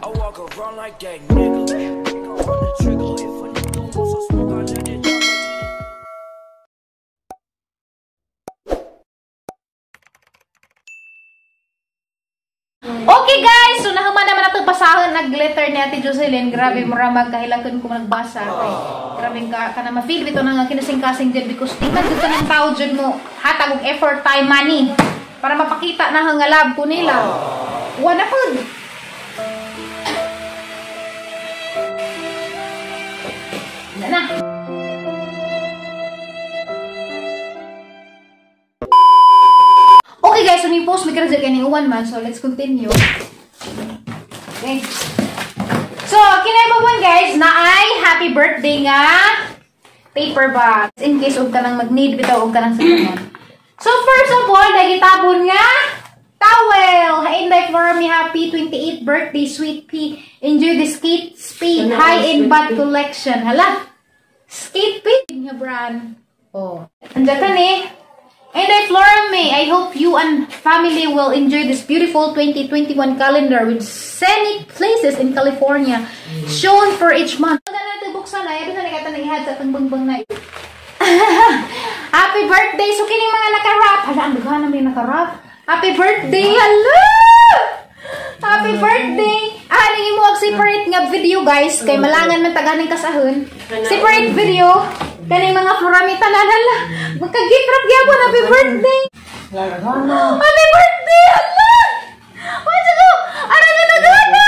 I walk around like that nigga. Nigga on the trigger. If a nigga wants some smoke, I let it drop. Okay guys, so nahuman naman atong basahon nag letter ni Ate Jocelyn. Grabe mura magkahilakon ko nagbasa kay grabe ka kana ma-feel bitaw na nga kinasing-kasing din because di man jud kanang tao jud mo hatag og effort, time, money para mapakita na nga love ko nila. Wala pud. Na na. Okay guys, so ni post may kaya kay 1 month, so let's continue. Okay. So, kinaibawan guys, na ay happy birthday nga paper bag. In case og kanang mag-need bitaw og kanang sa tanon. So, first of all, nagitabon nga towel. Hi Inday Florami, happy 28th birthday, sweet pea. Enjoy the Skate Speed high-end bat collection. Hala, Skate Speed nga brand. Oh. Andiyan ka ni. Inday Florami, I hope you and family will enjoy this beautiful 2021 calendar with scenic places in California shown for each month. Buksan na, ibig na nagkata na sa atong bangbang na. Happy birthday! So, kining mga nakarap. Hala, ang dughan na may nakarap. Happy birthday! Hala! Happy birthday! Ah, ningin mo ang separate nga video, guys. Kay malangan man taganing kasahon. Separate video. Kaning mga Florami tanan, hala. Magka-gift wrap gyapon. Happy birthday! Happy birthday! Hala! What's it go? Ara nga nagana!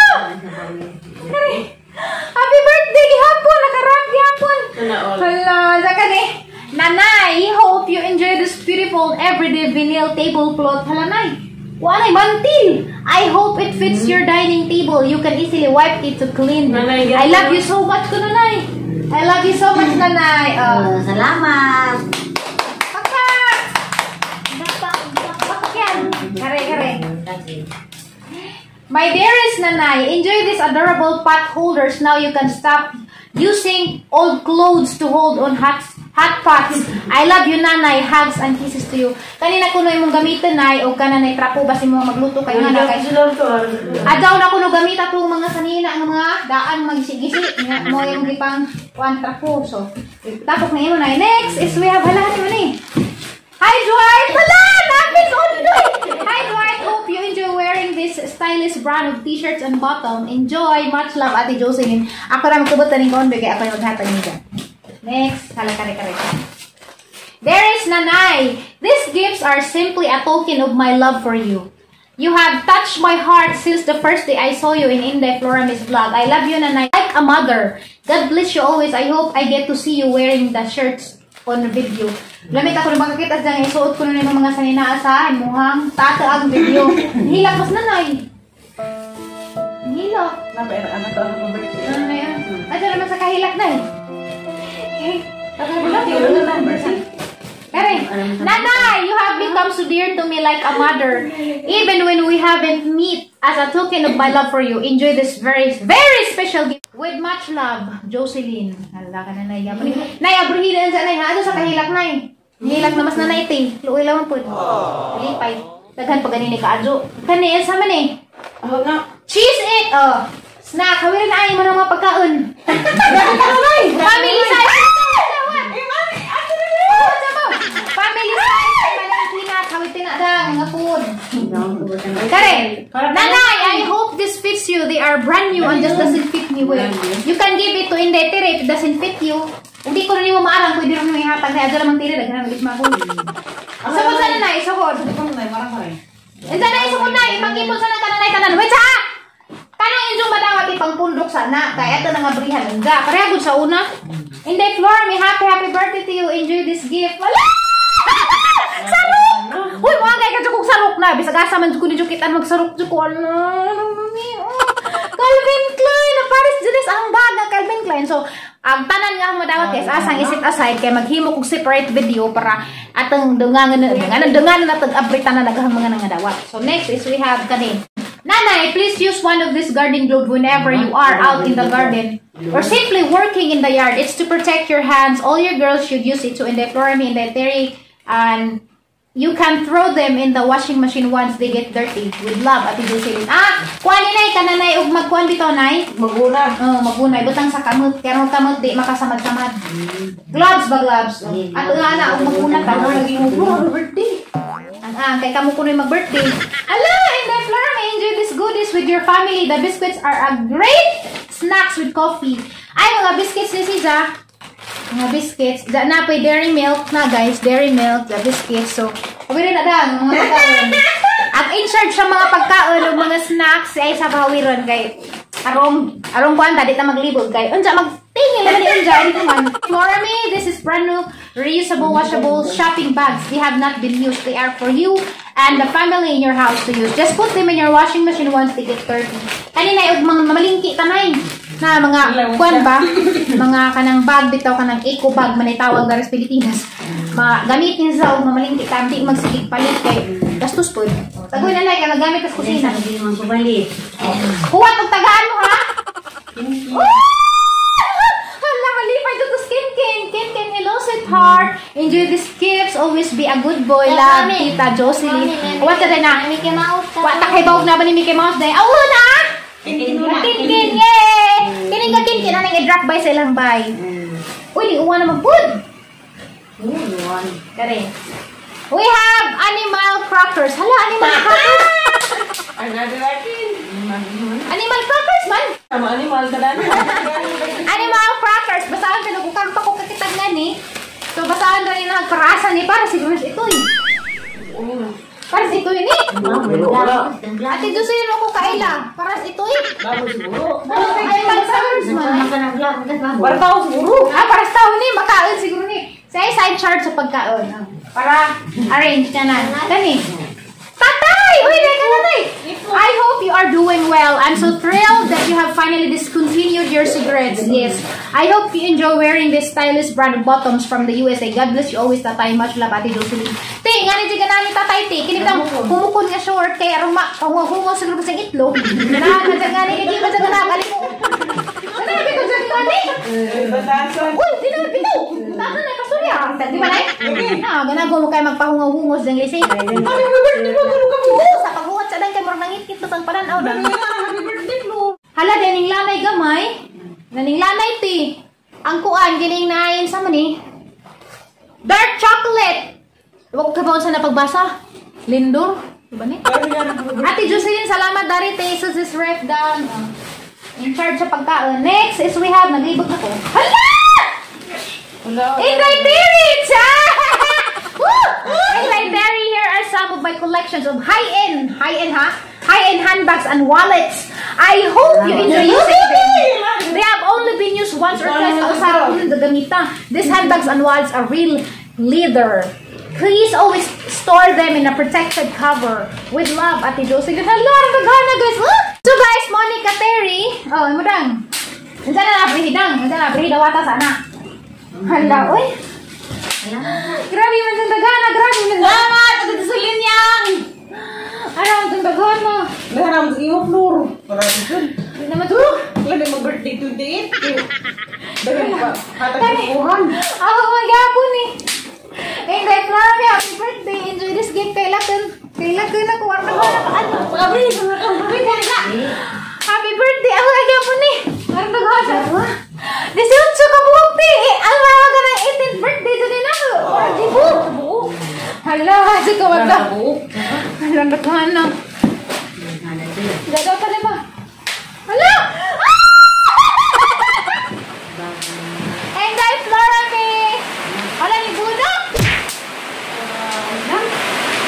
Happy birthday gihapon! Nakarap gihapon! Hala, saka ni Nanay, hope you enjoy this beautiful everyday vinyl tablecloth. Hala, nay. Walay mantil. I hope it fits your dining table. You can easily wipe it to clean. Nanay, I love you so much, kuno nay. I love you so much, nanay. Oh. Salamat. Pakpak! Pakpak yan. Kare, kare. My dearest nanay, enjoy these adorable pot holders. Now you can stop using old clothes to hold on hot pots. I love you, nanay. Hugs and kisses to you. Kanina kuno imong gamiton, nay, o kananay trapo basi mo magluto kayo na kay. Adlaw na kuno gamit atong mga sanina ang mga daan magisi-gisi nga mo yung gipang kuan trapo. So, tapos na imo nay. Next is we have hala ni man eh. Hi Dwight! Hala! Napis on Dwight! Hi Dwight! Hope you enjoy wearing this stylish brand of t-shirts and bottom. Enjoy! Much love, Ate Jocelyn. Ako ra magtubot taning konbi kay ako yung maghatag niya. Next, hala kare kare. There is nanay. These gifts are simply a token of my love for you. You have touched my heart since the first day I saw you in Inday Florami's vlog. I love you, nanay, like a mother. God bless you always. I hope I get to see you wearing the shirts on the video. Lamit ako na makakita dyan. Isuot ko na yung mga sanina sa imuhang tata ang video. Hilak mas nanay. Hilak. Nanay, ah. Asa naman sa kahilak na eh. Okay. Nanay, you have become so dear to me like a mother. Even when we haven't met, as a token of my love for you, enjoy this very, very special gift. With much love, Jocelyn. Hala ka na, nay. Nay, abrihilan sa nay. Ano sa kahilak, nay? Hilak na mas nanay, te. Luoy lang po. Lipay. Daghan pa ganini ka, adyo. Kani, sa man eh. Cheese it! Oh. Snack. Hawirin na ay mo ng mga pagkaon. Family size. Family size. Malangkina. Hawitin na dang mga food. Kare. Nanay, I hope this fits you. They are brand new and just doesn't fit me well. You can give it to Inday Tere if it doesn't fit you. Hindi ko na nimo maarang. Pwede rin mo ihatag. Kaya dyan lamang tire. Daghan na mo. Sukod sa nanay. Sukod. Inday nanay, sukod na. Ipangipon sa nanay tanan. Wait sa! Kanang inyong madawat ipangpundok sana. Kaya ito na nga brihan. Nga. Pareha gud sa una. Inday Florami, happy happy birthday to you. Enjoy this gift. Wala! Sarok! Uy, mga kay kadyo kong sarok na. Bisag asa man ko ni Jukitan magsarok jud ko. Ano, mami. Oh. Calvin Klein, na Paris Junes ang bag nga Calvin Klein. So, ang tanan nga ang madawat guys, asang isit aside kay maghimo kog separate video para atong dungangan dungangan na tag abri tanan naghang mga nangadawat. So next is we have kani. Nanay, please use one of this garden glove whenever you are out in the garden or simply working in the yard. It's to protect your hands. All your girls should use it to Inday Florami, Inday Terry, and You can throw them in the washing machine once they get dirty. With love, Ate Jocelyn. Ah, kuan ni nay, kananay ug magkuan bitaw, nay. Maguna. Oh, magunay butang sa kamot. Kaya ang kamot di makasamad-samad. Gloves ba, gloves? Oh. Ato nga na og maguna ta. Happy birthday. Ang kay kamo kunoy mag-birthday. Ala, and then Flora may enjoy these goodies with your family. The biscuits are a great snacks with coffee. Ay, mga biscuits ni Siza. Mga biscuits. Da na po dairy milk na, guys. Dairy milk, the biscuits. So, pwede na dang mga pagkaon. Ang in charge sa mga pagkaon o mga snacks ay sa bawiron kay arong arong kuan ta di ta maglibog kay unsa magtingil naman ni unsa di man. Flora May, this is brand new reusable, washable shopping bags. They have not been used. They are for you and the family in your house to use. Just put them in your washing machine once they get dirty. Kanina og mga mamalingki tanay na mga kuan ba, mga kanang bag bitaw, kanang eco bag man tawag diri sa Pilipinas. Ma gamitin sa og mamalingki ta, di magsigig palit kay gastos pod. Tagoy na lang kay magamit sa kusina. Huwat og tagaan mo ha. Hala, malipay to skin kin. Kin kin, hello sweetheart. Enjoy these gifts. Always be a good boy. Love, Tita Jocelyn. Huwat ka na. Mickey Mouse. Wa ta kay bawog na ba ni Mickey Mouse day. Awo na. Kin kin, yay! Kining ka kin kin anang i-drop by sa ilang bay. Uy, di uwa na magpud. Kare. We have animal crackers. Hala, animal crackers. Animal crackers man. Animal ka na. Animal crackers. Basahan ka nagukang pa ko kakitag nga ni. So, basahan rin na nagkarasa ni para siguro ito eh. Para sa ito yun eh. Ate Jocelyn, ako kaila. Para sa ito eh. Animal crackers man. Para tao siguro. Ah, para sa tao ni. Makaon siguro ni. Sa side charge sa pagkaon. Para arrange na na. Kani. Tatay! Uy, teka tatay! I hope you are doing well. I'm so thrilled that you have finally discontinued your cigarettes. Yes. I hope you enjoy wearing this stylish brand of bottoms from the USA. God bless you always, tatay. Much love, Ate Jocelyn. Te, nga ni ka namin tatay, te. Kinitang humukon nga short, kaya arong ma, hungo siguro sa itlog. Na, nga nga ni, hindi ba nga na, kalimu. Ano, bito dyan nga ni? Uy, di na, bito! Tama na, pasurya. Di ba, Nay? Ah, ganago mo kayo magpahungaw-hungos ng lisay. Happy birthday mo, tulog ka mo! Sa paghuwat sa dang kay murag nangit-kit ang pananaw. Happy birthday mo! Hala, daning lanay gamay. Naning lanay ti. Ang kuan, gining nain sa man eh. Dark chocolate! Huwag ka ba sa napagbasa? Lindor? Diba ni? Ate Jocelyn, salamat dari te. So this ref down. In charge sa pagkaon. Next is we have, naglibog na ko. Hala! Inday Terry! Woo! Inday Terry, here are some of my collections of high-end, high-end ha? High-end handbags and wallets. I hope you enjoy using them. They have only been used once or twice. Kausara ko nung gagamita. These handbags and wallets are real leather. Please always store them in a protected cover. With love, Ate Jocelyn. Hala, ang daghan guys. Ah! So guys, Monica Terry. Oh, mo dang. Unsa na nabrihidang? Unsa na brihida wata sana. Hala, oy. Grabe man sa daghan, grabe man. Salamat! Ate Jocelyn yang! Ano ang daghan mo? Naharam sa imo floor. Para dito. Di naman to. Wala na mag-birthday 28. Daghan pa. Hatag sa kuhan. Ako magapon eh. Inday Flora, happy birthday. Enjoy this gift. Kay lakan. Kay lakan ako. Warna ko na ano. Happy birthday. Ako agapon eh. Warna ko sa. 18 ka buok ti. Eh, ang mga ka ng 18th birthday dyan na ako. Or di buok. Hala, kasi ko wala. Hala, nagkahan na. Gagaw ka na ba? Hala! Ah! Inday Flora May! Hala, ni Budak!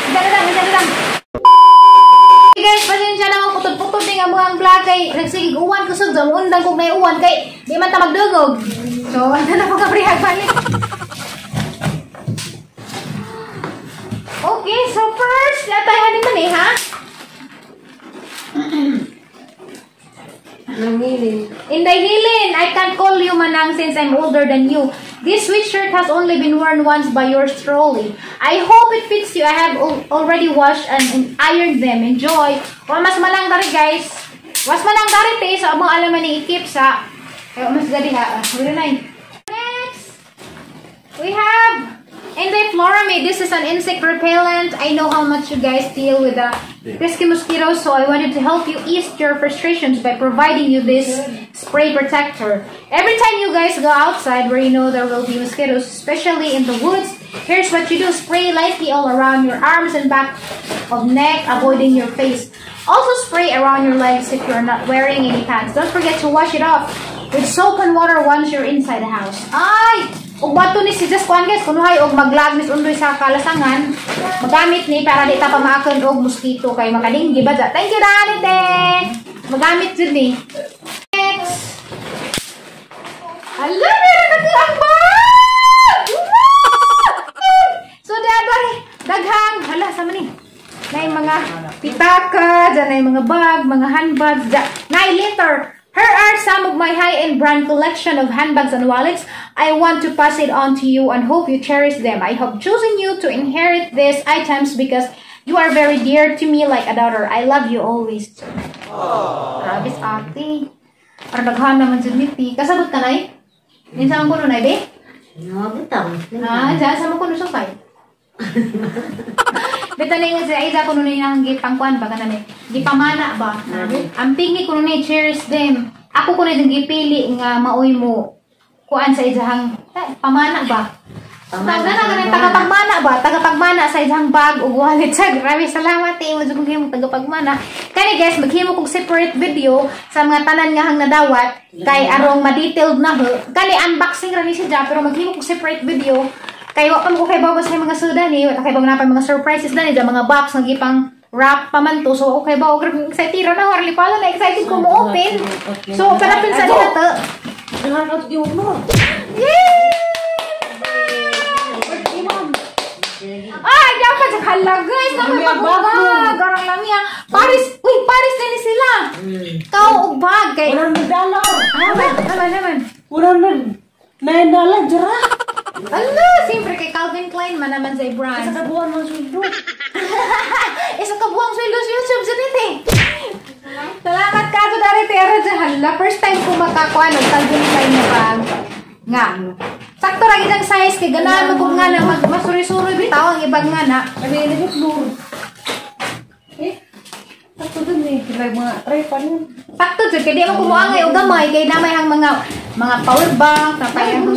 Dala lang, dala lang. Hey guys, pasensya na ako putod-putod ni nga mga vlog kay nagsigig uwan kusog sa undang kog nay uwan kay di man ta magdungog. So, ano na ko kabrihag balik. Okay, so first, latayan ni man eh, ha? Nangilin. Inday Hilin, I can't call you manang since I'm older than you. This sweatshirt has only been worn once by yours truly. I hope it fits you. I have already washed and ironed them. Enjoy. Wa mas malang dari guys. Was malang dari te sa among alaman ni ikip sa. Kaya mas dali ha. Wala na. Next, we have And the Florami, this is an insect repellent. I know how much you guys deal with the pesky mosquitoes, so I wanted to help you ease your frustrations by providing you this spray protector. Every time you guys go outside where you know there will be mosquitoes, especially in the woods, here's what you do. Spray lightly all around your arms and back of neck, avoiding your face. Also spray around your legs if you're not wearing any pants. Don't forget to wash it off with soap and water once you're inside the house. Ay! Ug bato ni si Just kuan, guys, kunuhay og maglag ni undoy sa kalasangan, magamit ni para di ta pamaakon og mosquito kay makadinggi ba dya. Thank you, Dani te. Magamit jud ni. Next. Ala, meron na ang bag! So, dari, daghang, hala, sama ni. Na mga pitaka, dyan na mga bag, mga handbags, dyan. Na letter. Here are some of my high-end brand collection of handbags and wallets. I want to pass it on to you and hope you cherish them. I have chosen you to inherit these items because you are very dear to me like a daughter. I love you always. Grabe sa ate. Para daghan naman jud ni ti. Kasabot ka, nay? Minsan ko nay, be? Nabutang. Ah, dyan sa mo kuno sukay. Bita na yung si Aiza kuno na yung gipangkuan ba kana ni? Gipamana ba? Ang pingi kuno ni cherish them. Ako kuno yung gipili nga maoy mo kuan sa izahang eh, pamana ba? Pamana. Pamana na kanang tagapagmana ba? Tagapagmana sa izahang bag ug wallet sa grabe salamat eh mo jud kong tagapagmana. Kani guys, maghimo kog separate video sa mga tanan nga hang nadawat kay arong ma-detailed na ho. Kani unboxing ra ni siya pero maghimo kog separate video kay wa pa mo ko kay bawas sa mga sudan eh. Wa kay bawo na pa mga surprises dani da mga box nga gipang wrap pa man to. So okay ba grabe excited ra na warli pala na excited ko mo open. So para pinsan nila to. Yay! Ay, dapat sa hala guys, na may pagbuga. Garang lamia. Paris, uy, Paris din ni sila. Kao og bag kay $100. Naman, naman, naman. $109 jera. Ala, siyempre kay Calvin Klein man naman sa brand. Sa kabuan ng sweldo. Isa ka buwang sweldo sa YouTube sa nite. Salamat ka to dari tera dyan. Hala, first time ko makakuha ng Calvin Klein na bag. Nga. Sakto ra gid ang size kay ganahan mo kung nga na mag masuri-suri bitaw ang ibag nga na. Ano yun yung floor? Eh? Sakto dun eh. Like mga try pa nun. Sakto jud kay di mo kumuangay og gamay kay namay ang mga power bank, napay ang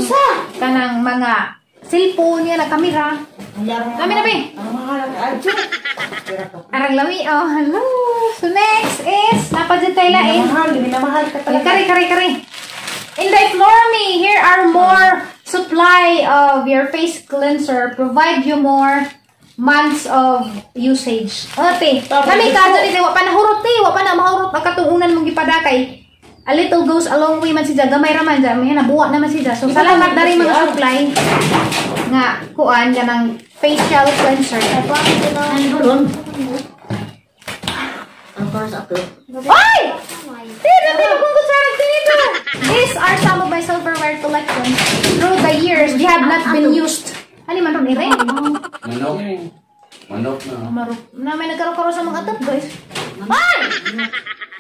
kanang mga cellphone niya na kamera. Lami na be. Ang mga adyo. Arang lami oh, hello. So next is napa jud tay lain. Minamahal, minamahal ka talaga. Kari kari kari. In the Florme, here are more supply of your face cleanser. Provide you more months of usage. Ate, kami ka dyan ito, wa pa nahurot te, wa pa na mahurot ang katuunan mong gipadakay. A little goes a long way man siya, gamay ra man siya, may nabuwa naman siya. So salamat na rin mga supply nga kuan kanang facial cleanser. Ang para sa ato. Ay! Tira, tira, kung kutsara dito. These are some of my silverware collections. Through the years, they have not been used. Ano man ron, ire? Manok. Manok na. Marok. Na may nagkaro-karo sa mga atop, guys. Ay!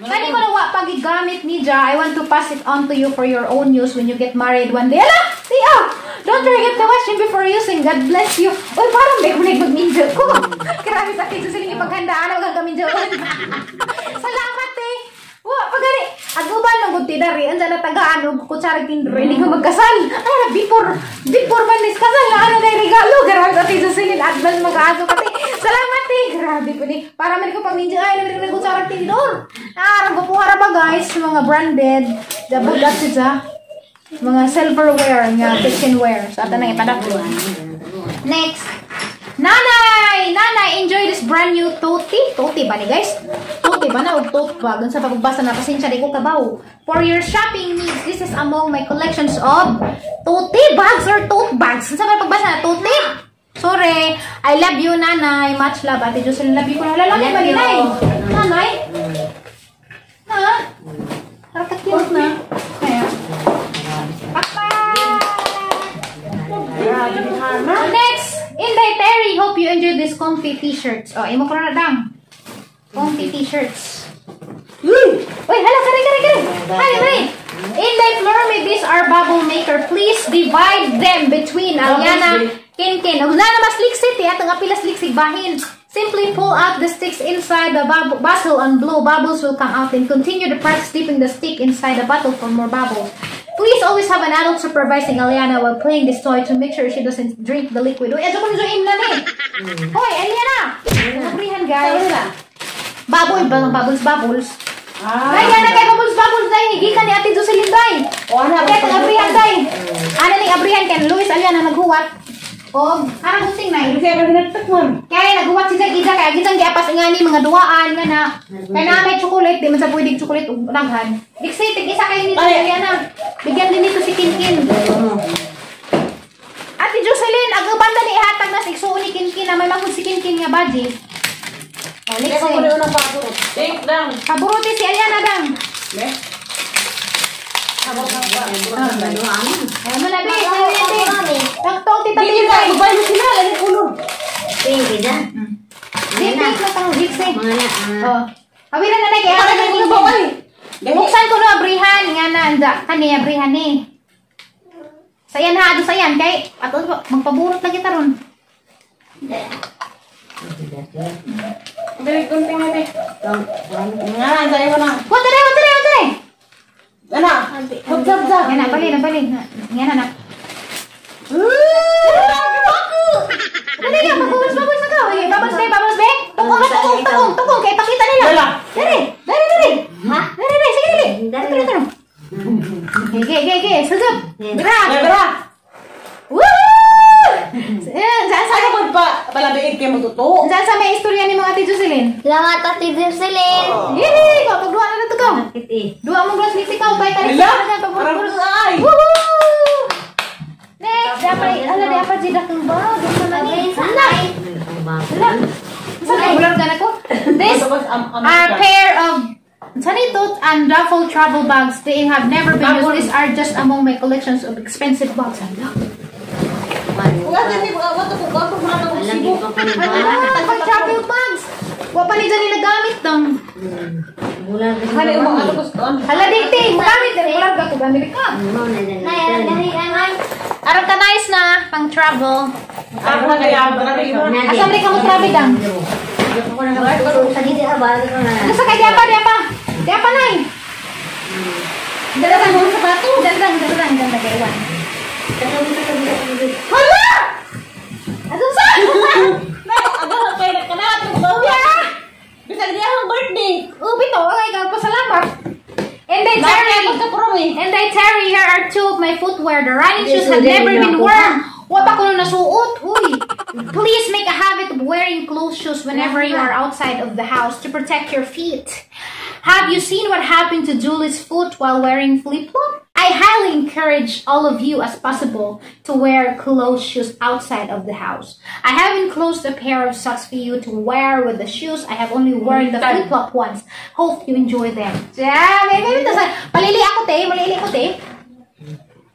Kani ko na wa pagigamit ni Ja. I want to pass it on to you for your own use when you get married one day. Ala! Tiyo! Don't forget to wash it before using. God bless you. Uy, parang may kunig magminjo ko. Grabe sa akin. Susiling ipaghandaan. Huwag kang kaminjoon. Salamat eh. Wa, pagari. Aguban lang gud ti dari. Andiyan na tagaan og kutsara tindro. Hindi ko magkasal. Ay, na, before man is kasal na ano na regalo. Grabe sa akin. Susilin advance mag-aso ka te. Salamat eh. Grabe po ni. Para man ko pag minjo. Ay, naman ko kutsara tindor. Ah, buha ba guys? Mga branded. Dabugat siya. Mga silverware nga kitchenware. So, ato nang ipadako. Next. Nanay! Nanay, enjoy this brand new tote. Tote ba ni guys? Tote ba na? O tote bag? Sa pagbasa na, pasensya di ko kabaw. For your shopping needs, this is among my collections of tote bags or tote bags. Sa pagbasa na, tote? Sorry. I love you, Nanay. Much love. Ate Jocelyn, love you ko na. Wala lang ba ni Nay? Nanay? Ha? Nakaka-cute na. Kaya. Papa! Next! Inday Terry, hope you enjoyed this comfy t-shirts. Oh, imo ko na dang. Comfy t-shirts. Uy, hala, kare, kare, kare. Hali, hali. Inday Florme, these are bubble maker. Please divide them between Aliana, Ken-ken. Ug na mas liksi ti atong apilas liksi bahin. Simply pull out the sticks inside the bottle and blow. Bubbles will come out. Then continue the practice dipping the stick inside the bottle for more bubbles. Please always have an adult supervising Aliana while playing this toy to make sure she doesn't drink the liquid. Uy, adyo ko nyo na ni. Hoy, Aliana! Abrihan, guys. Bubble ba? Bubbles, bubbles. Ah. Day, yan na kay bubbles, bubbles, day. Gikan ni Ate Jocelyn, day. O, ana, Kaya itong abrihan, day. Ana ning abrihan kay Luis Aliana naghuwat. O, arang gunting na. Kasi ako hinagtak man. Kaya naghuwat si Jack Ija kaya gitang giapas nga ni mga duwaan nga na. Kaya na may chocolate, di man sa pwedeng chocolate ug daghan. Dixie, tig isa kayo nito Ay. Aliana. Bigyan din dito si Kinkin. Ate Jocelyn, ang banda ni ihatag na sa igsuon ni Kinkin na may mangod si Kinkin nga baji. O, Kaya ko Lixie. na unang paburot. Take down. Paburuti si Aliana dang. Ne? Ayan mo na, be. Tagtong tita Dili Tilay. ka, gubay mo sila. Lagi kulor. Pink, ida. Di, pink na tang Lixie. Mga na. Oh. Awiran na na kaya Para kay kulo ba ay? Buksan ko no abrihan nga na anda kani abrihan ni. Sayan ha ado sayan kay ato magpaburot lagi taron. Dili kunting na te. Nga, sayo mo na. Wa tare wa tare wa tare. Ana. Hub zap zap. Nga na bali na bali. Nga na na. Dali ka bubbles bubbles na ka. Oy, bubbles be bubbles be. Tukong ba tukong tukong tukong kay pakita nila. Dala. Dali dali dali. Ha? Dali dali sige dali. Dali. Dali dali. Ge ge ge sugab. Grab. Bra. Woo! Eh, saan sa Ano ko pa palabiig kay mo tuto? Saan sa may istorya ni mga Ate Jocelyn? Salamat, Ate Jocelyn. Yee! Ko, pag duha na to ka. Sakit eh. Duha mong glass liksi ka, ubay ka rin. Ala! Parang ay. Woohoo! Next, dapat, ala, dapat jida kang bag. Gusto na ni. Ala! Ala! Saan kay bular ka na ko? This are pair of Sanitot and duffel travel bags. They have never been used. These are just among my collections of expensive bags. Ala! Wala ni wato ko wato mga Alam sibo. ko pa ng Ala! Pag travel bags! Wa pa ni dyan ginagamit dong. Bulan ka Hani mo ato ko sa Hala, di, di. Mugamit. Dali, bular ka. Kugamit ka. Mo na din. Nay, ang dali, ay. Aron ka nice na pang travel. Ako na kaya ba Asa man ka mo travel dang? Sa gidi ah, balik ko na. Nasa kay diapa diapa. Diapa nay. Dala mo sa sapato. Dala dala dala kay wan. Hala! Ato sa? Nay, aga kay na kana ato ko. Yeah. Bisag niya ang birthday. Ubi to, ay ka pasalamat. And they Terry, and they Terry, here are two of my footwear. The running shoes have never been worn. Wa pa ko nasuot. Uy. Please make a habit of wearing closed shoes whenever you are outside of the house to protect your feet. Have you seen what happened to Julie's foot while wearing flip-flop? I highly encourage all of you as possible to wear closed shoes outside of the house. I have enclosed a pair of socks for you to wear with the shoes. I have only worn the flip-flop ones. Hope you enjoy them. Yeah, maybe ito sa palili ako te, malili ako te.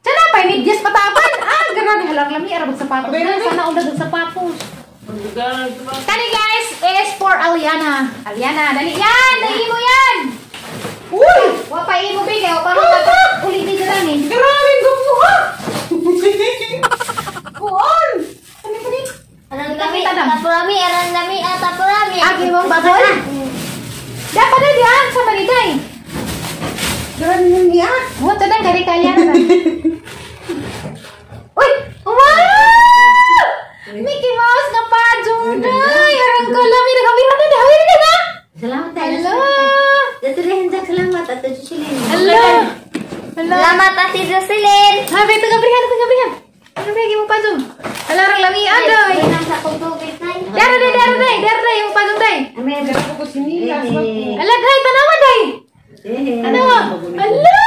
Sana pa medyas patapan. Ah, grabe halang lami arabag sapatos. Sana undag og sapatos. Kani guys is for Aliana. Aliana, dali yan, dali mo yan. Uy! Wa pa imo bigay, wa pa mo uli ni dyan eh. Grabe gupuha. Kuon. Ano pa ni? Arang dami, Kita na. tapurami, arang dami, ah, tapurami. Agi mong babol. Dapat na diyan sa maniday. Grabe niya. Wa tadan kari ka Aliana. Uy! Wow! Mickey Mouse nga pa, Junday! Arang ko lami nagawin na na, hawin na na! Salamat tayo. Hello! Dito rin, Jack. Salamat. Ate Jocelyn. Hello! Hello! Salamat, Ate Jocelyn. Ha, ito gabrihan, ito gabrihan. Ano ba yung pajong? Hala rang lami, adoy. Ay, nang sa kong tubig, nay. Dara day, dara day, dara day, yung pajong day. Amen. Grabe ko sinilas. Ala, day, tanawa day. Tanawa. Ala!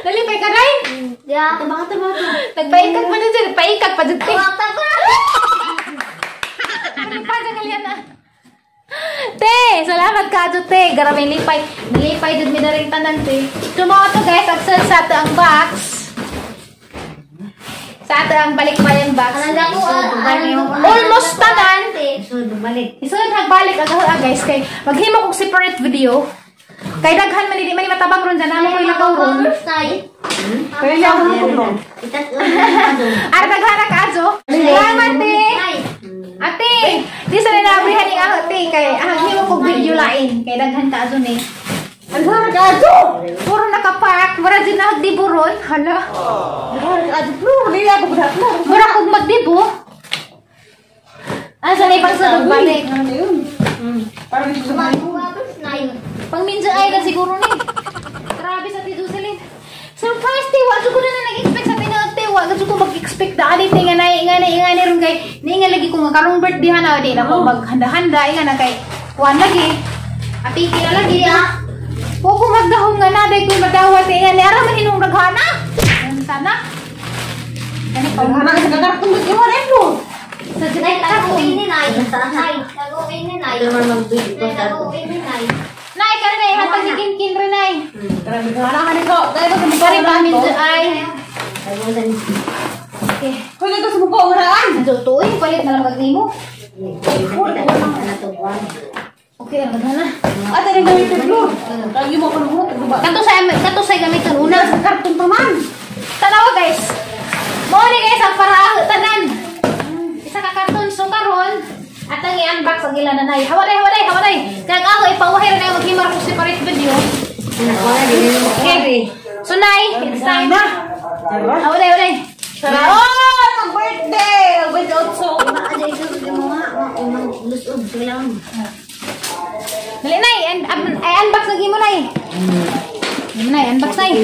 Dali, pay ka day. Ya. Tabang, tabang. Nagpaikag pa na dyan, nagpaikag pa dyan. Tawag, tapurami. Lipay ka na. Te, salamat ka te. Garami lipay. Nilipay jud mi daring tanan te. Tumo to guys, aksel sa ato ang box. Sa ato ang balikbayan box. Arang dako, ah, arang dako. Almost tanan. So, bumalik. Isunod hagbalik ang ah, guys kay maghimo kog separate video. Kay daghan man di man ni matabang ron dyan amo koy lakaw ron. Colors, nay. Kaya niya ako ng Ara daghana ka aso. Salamat te. Ate, di sa ninabrihan ning ako te kay himo kog video lain kay daghan ka aso ni. Daghan ka aso. Puro nakapack, mura jud na dibo ron. Hala. Daghan ka aso. Flor, dili ako buhat na. Mura kog magdibo. Asa na ipang balik. Ano yun? Parang dito sa Pang minsan ay na siguro ni. Grabe sa Ate Jocelyn. Surprise te, wa ko na nag-expect sa tinuod te, wa ko mag-expect daan te nga nay nga nay nga ni ron kay ni nga lagi ko nga karong birthday ha na di na ko maghanda-handa nga na kay kuan lagi. Apiki na lagi ah. Wa ko magdahom nga naday ko madawat te nga ni ara man hinong daghana. Sana. Kani pa Daghan ka sa kakarton mo iwan eh mo. Sa karton. Nay, kare nay, hatag ni Kinkin rin nay. Grabe ka na ko. Dahil ko sa mukha. Kare pa ay. Okay. Hoy, ko sa mukha uraan. Tutuoy, palit na lang magnimo. Okay, ang na. Ate rin gamitin flor. Lagi mo ko ng buhok. Kato sa gamiton una. Sa karton pa man. Tanawa guys. Mo ni guys ang para tanan. Isa ka karton so karon at ang i-unbox ang ila nanay. Hawaday, hawaday, hawaday. Kag ako ipawahay ra na maghimar ko separate video. Okay. So nay, it's time. Hawaday, hawaday. Oh, ang birthday! Ang birthday also. Dali nay, i-unbox na gimo nay. Gimo nay, unbox nay.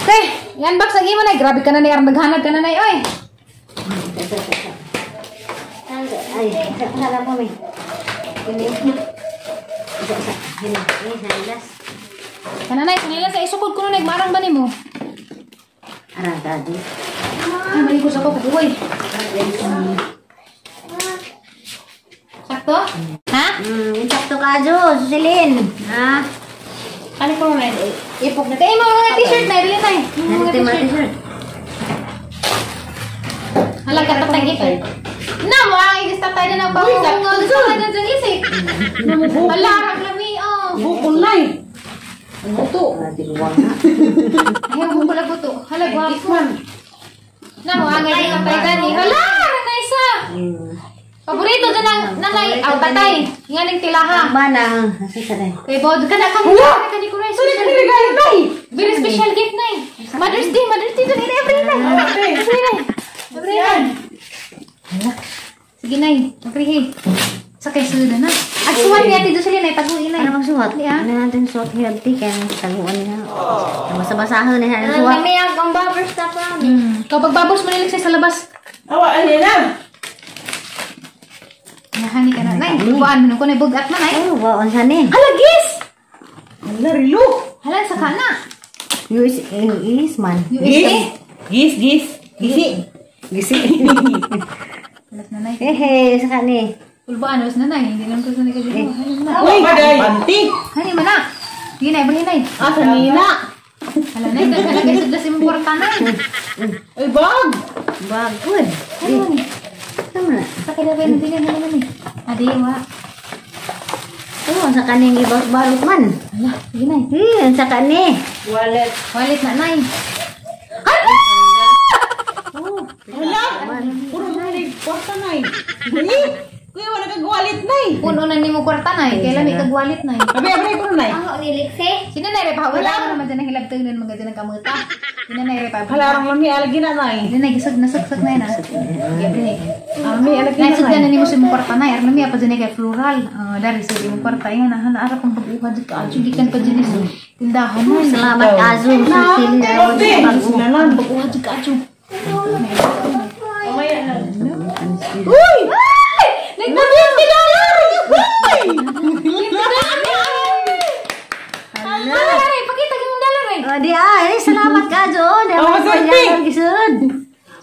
Okay, i-unbox na gimo nay. Grabe ka na nay, naghanad ka na nay, oy. Ay, sala mo may. Kana nay, sanila sa isukod ko no nagmarang ba nimo? Ara dadi. Ay, mali ko sa ko kuy. Sakto? Ha? Sakto ka jo, Susilin. Ha? Ano ko na ipok na. Kay mga t-shirt na dili nay. Mga t-shirt. Hala ka tatang ipok. Na mo ang igista tayo na nagbago. Gusto ka na dyan isik. Hala, raglami oh. Bukol na eh. Buto. Ay, bukol na buto. Hala, gwapo. Na mo ang igista tayo gani. Hala, na isa. Paborito dyan ang nanay, aw tatay. Nga ning tilaha. Manang. Kay bod ka na kang ka ni Kuray. Sorry, ka regalo nay. Very special gift nay. Mother's Day dyan every nay. Every nay. Every nay. Sige nay, agrihi. Sa kay suda na. Ag suwat ni Ate Jocelyn nay, taguin nay. Ano magsuwat? Di, ah. Ano natin suwat healthy kaya taguan na. Basa-basahan na siya suwat. May ang bubbles na pa. Kapag babos mo nilig sa labas. Awa, ano na? Nahani ka na. Nay, buwan mo ko na bugat man ay. Ay, wow, ang sani. Hala, gis! Hala, rilo. Hala, saka na. US, US man. USA. Gis, gis. Gisi. Gisi. Alas na nay. Hehe, saka ni. Pulbaan, alas na nay. Hindi naman ko sa nagkagano. Uy, panty. Hani man na. Sige nay, bali nay. Ah, sanina. Hala nay, daghan na kayo sudla sa imong kwarta nay. Uy, bag. Bagod. Ano ni? Tama na. Sa kaya ba yung bilhin naman eh. Adi, wa. Oh, saka ni ibang balot man. Hala, sige nay. Saka ni. Wallet. Wallet na nay. Hala. Puro mo na kwarta na eh. Kuya, wala kang wallet na eh. Puno na nimo kwarta nay. Kailan may kagwalit nay. Abi, abi ko na eh. Ang unilikse. Sino nay repa? Wala ko naman dyan ang hilabtag nun mga dyan ang kamuta. Sino nay repa? Hala, rang lami, alagi na na eh. Hindi nay, gisag nasagsak na yun ah. Ami, alagi Nay, na sugdan na na nimo sa imong kwarta nay. Aron miya pa dyan kay floral. Dari sa imong kwarta yan. Hala, ara pang pag-uha dyan ka. Adyo, gikan pa dyan sa tindahan nay. Salamat Azu, Susilin. Ate, sinalan. Pag-uha dyan ka, adyo. Mamaya na. Uy! Ay! Nag-$20! Uy! Hala, aray, pakita yung dollar eh. Oh, di ah, eh, salamat ka, Jo. Di Oh, ba maswerte. ang gisod.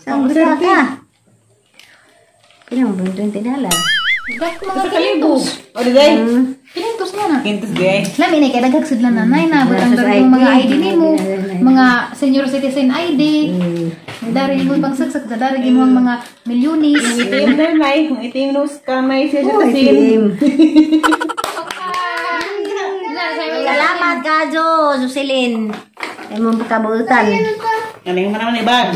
Saan Oh, ka? Pila mo ba yung $20? Gat mga Sa kalibo. kinintos. O, di day? Kinintos na na. Kintos, di ay. Lami na kay daghag sudlan na nay na butang Nasa dari yung mga ID. ID nimo, mga senior citizen ID. Dari mo pang saksak dari mo ang mga milyonis. Itim na nay. Kung itim nose ka, may siya siya Oh, kasi. itim. Na, sabi mo, Salamat ka, Jo, Susilin. Imong pagkabuutan. Galing mo naman ibag.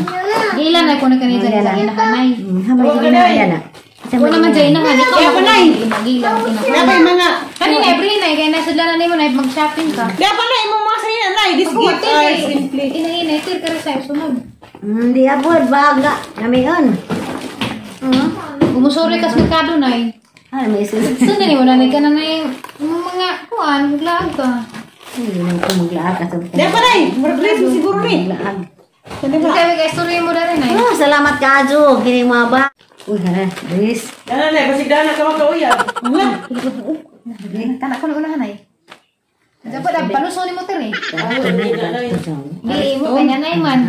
Gilan na ko na kanina sa inahanay. Hamay ko na yan ah. Ko naman dyan inahan. Ikaw Kaya ko na eh. Gilan Kaya pa yung mga... Kanina, every na. Kaya nasudlan na nimo na mag-shopping ka. Kaya pa na imong mga sa'yo na. This gift are simply. Inahinay, tir ka rin sa'yo sunod. Hindi abot baga. Namion. Umusuri ka sa merkado na eh. Ah, may isus. Sundan mo na ka na na yung mga kuan, maglaag ka. Hindi na ko maglaag at Kaya pa na eh. Mura-dress mo siguro ni. Maglaag. Saan ba? Kaya kay istorya mo na rin ay. Oh, salamat ka, Ajo. Kini mga ba. Uy, hala. Dris. Dana na, basig dana ka makauyab. Wala. Kana ko na unahan ay. Dapat ang paluso ni mo tir eh. Di mo kanya na man.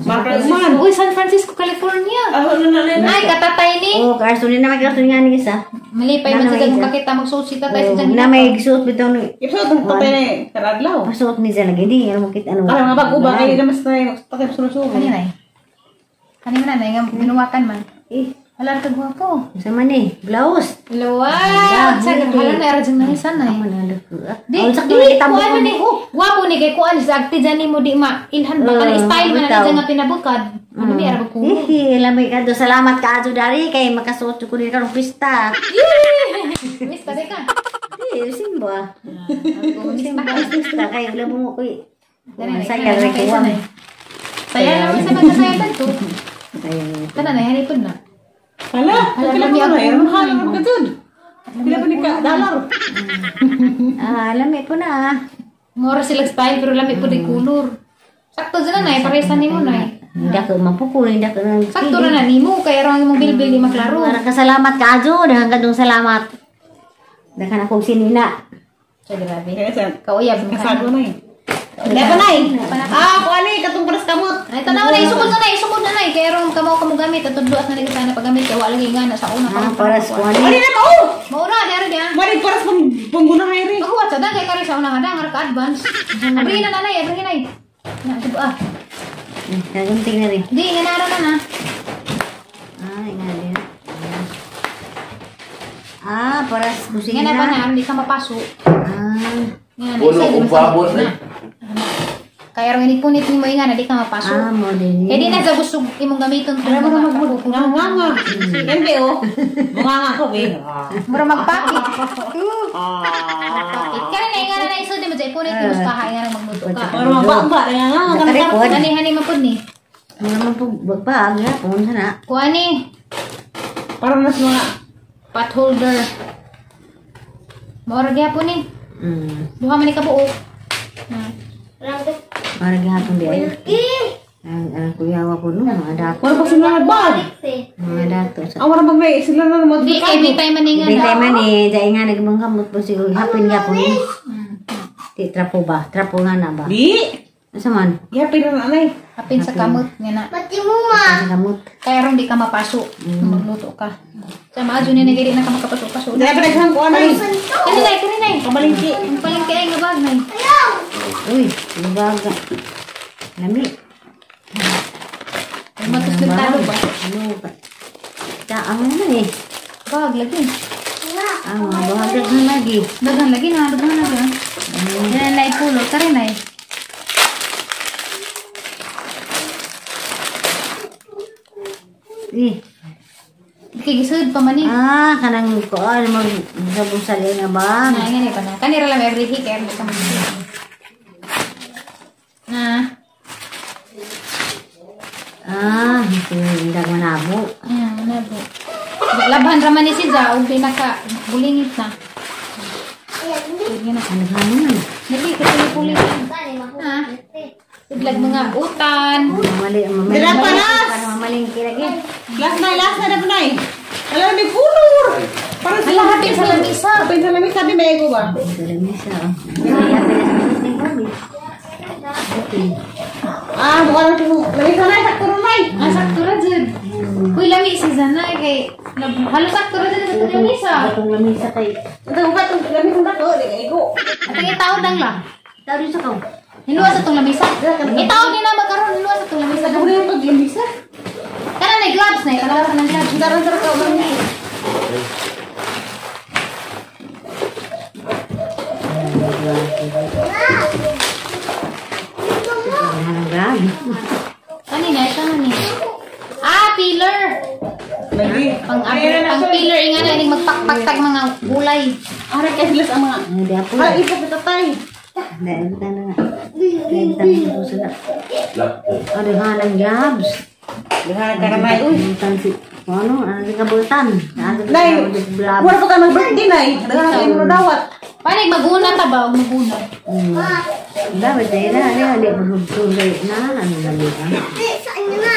Man. Uy, San Francisco, California. Aho na na. Ay, katatay ni. Oh, karso ni na may karso nga ni isa. Malipay man sa dyan kakita magsuot si tatay sa dyan. Na may gisuot bitaw ni. Ipsuot ang patay na eh. Karadlaw. Pasuot ni siya lagi. Hindi, ano mo kita ano. Parang nga bago ba kayo na mas na yung patay sa sulusugan. Kanina ay. Kanina na nga binuwatan man. Eh, Wala ka gwapo. sa man eh. Blouse. Luwa! Sa hala na era dyan na isa na eh. Ano na Di, Oh, sakto di, kita kuan man eh. Gwapo ni kay kuan sa agti dyan ni mo di ma ilhan ba kana style man na dyan nga pinabukad. Ano mi ara ko. Hihi, lamay ka do. Salamat ka, Ajo dari kay makasuot ko ni karong pista. Miss pa ka. Eh, simba. Miss Simba pista kay wala mo ko. Dali, Saya rin ko. Saya naman sa magkasaya to. Ayun. Kana na hanipon na. Hala, pila ko na eh. Mahal ang mga dun. Pila pa ni ka dollar. Ah, lamay po na ah. Mura sila style pero lami po di kulor. Sakto dyan na eh, paresa nimo na eh. Hindi ako mapuko, hindi ako nang... Sakto na na nimo kay aron imong bilbil di maklaro. Maraming kasalamat ka, Ajo. Daghan ka dong salamat. Daghan akong sinina. Sa grabe. Kaya sa Kauyab mo ka. kasago na eh. Kaya pa na eh. Ah, kuha ni katong paras kamot. Ay tanaw na isukod na isukod na na kay aron kamo kamo gamit at tudlo at na lagi sana paggamit kay wa lagi nga na sa una Ah, pa. para sa kuha Ano na pa oh? Maura di ara diya. Mali paras pang panggunahay rin. Maghuwat sa dagay kari sa una nga dang ka advance. Abrihin na nanay, abrihin na. Na diba ah. Kagunting na rin. Di nga na na na. Ah, nga din. Ah, para sa Nga kusina. na ba na aron di ka mapaso. Ah, Nga na Puno isa, di kong mas- pabot eh. Kaya ron inipunit nimo nga na di ka mapaso. ah, mo din. Eh di na sa gusto imong gamiton Alam mo na mag nga nga nga. Yan be oh. Bunga nga ko be. Mura magpakit. Magpakit. Kaya na nga na isod mo dyan ipunit nimo sa kahay nga na magluto ka. Para mabamba nga nga nga. Nakarepod. Hani hani man pud ni. Mo naman po bagpag, ha? Kung sana. Kuha ni Para nas mga pot holder. Maura gyapon ni. Duha man ni ka buok. Para gihapon di ay. Ang kuyawa ko no, mga dato. Wala pa sila bag. Mga dato. Sa Ang wala mag sila na mo. Di kay bitay man ni nga. Bitay man eh, dahil nga nagmangkamot po siguro. Hapin gapon eh. Di, trapo ba? Trapo nga na ba? Di. Asa man? Gihapin na nanay. Hapin sa kamot nga na. Sa kamot. Kaya ron di ka mapaso kung magluto ka. Sa maadyo ni nagiri na ka makapaso-paso. Dahil pa naghang kuha na. Kaninay, kaninay. Kamalingki. Ang palengke ay nga bag nay. Uy, lubaga. Lami. Ay matos ng talo ba? Ano ba? Taang naman eh. Bag lagi. Ang mga bahagag na lagi. Daghan lagi na, daghan lagi. Yan na ipulo, tara na eh. Eh. Kay gisud pa man eh. Ah, kanang kuan mag busal nga ba? Na nga ni pa na. Kanira lang every week kay ka mag. Na. Ah, hindi manabo. Ah, manabo. Labhan ra man ni si Ja og di naka bulingit na. Sige na. Ano ka naman? Dali kasi puli. Ah. Sidlag mga utan. Mamali, mamali. Dala pa nas! Mamalingki lagi. Last na, last na na eh. Alam may kulor. Para Ala, hapin sa lamisa. Hapin sa lamisa, sabi may ego ba? Sa lamisa. oh. Ay, hapin na sa lamisa. Okay. Ah, mukha lang ito. Lamisa na, sakto na eh. Ah, sakto ra jud. Uy, lami si Zanay kay halos sakto ra jud sa itong lamisa. Itong lamisa kay. Ito, mukha itong lamisa na ko, di ka ego. At ang itaon lang la. Tao din sa kaw. Hinuwa sa itong lamisa. Itaon ni na magkaroon hinuwa sa itong lamisa. Ano yung paglamisa? Kana na gloves na, tanawa sa ng gloves. Sarang sarang ka man. Kanina, ito na ni. Ah, peeler. Lagi. Pang, pang peeler, nga na, ining magpakpaktag mga gulay. Ara kay sila sa mga. Hindi ako. Hala, ipot na tatay. Dahil ka na nga. Dahil ka na sila. Lapo. Ano nga ng jobs? Daghan ka na, uy. Butan si... Ano? Ano ka butan? Ano ka Nay, blab? wala pa ka mag-birthday, Nay. Daghan ka yung dawat. Panig, maguna ta ba? Maguna. Dapat eh na. Ano hindi magugtulay na. Ano na ba? Saan na?